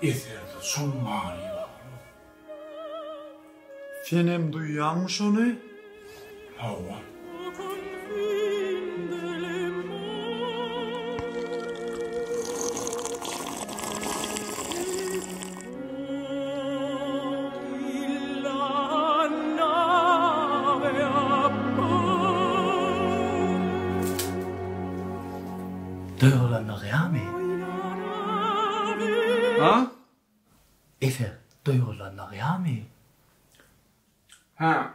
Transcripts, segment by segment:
Eserde çuň many bar. Senem duýýaňmy şony? Hawa. Duýgulandyrýarmy? Ha? Eser duýgulandyrýarmy? Ha.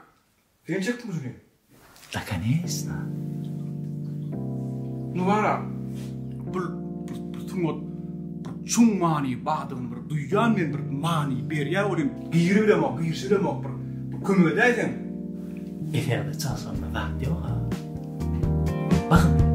Sen çekdiňmi şuny? Da konesna. Nu bara bul bir sungat bir çuň many bardygyny bir duýýan men bir many berýär welin giribilemok girişibilemok bir bir kömek edäýseň. Eserde çylşyrymly zat ýog-a. Bakyn.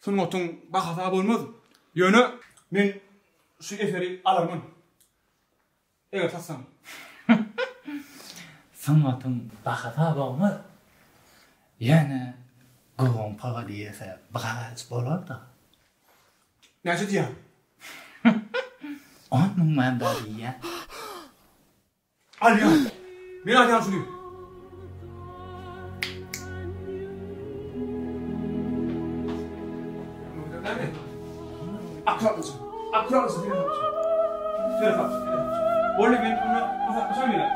Sungatyň bahasy-a bolmaz. Ýöne men şu eseri alarmyn. Eger satsaň. Sungatyň bahasy-a bolmaz. Ýöne göwün paga diýese biraz bolar-da. Näçe diýýäň? 10 müň manda diýýän. Alýan. Men alýan şuny. Akkuratlyja. Akkuratlyja seresapja. Seresapja, seresapja. Boldy men onda hasaplaşaýyn ýene.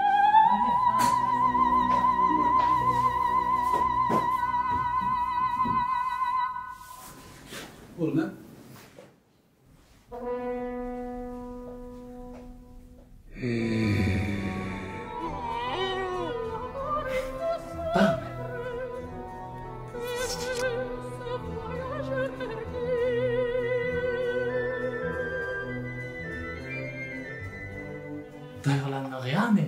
Boldy. Bam. Duýgulandyrýarmy?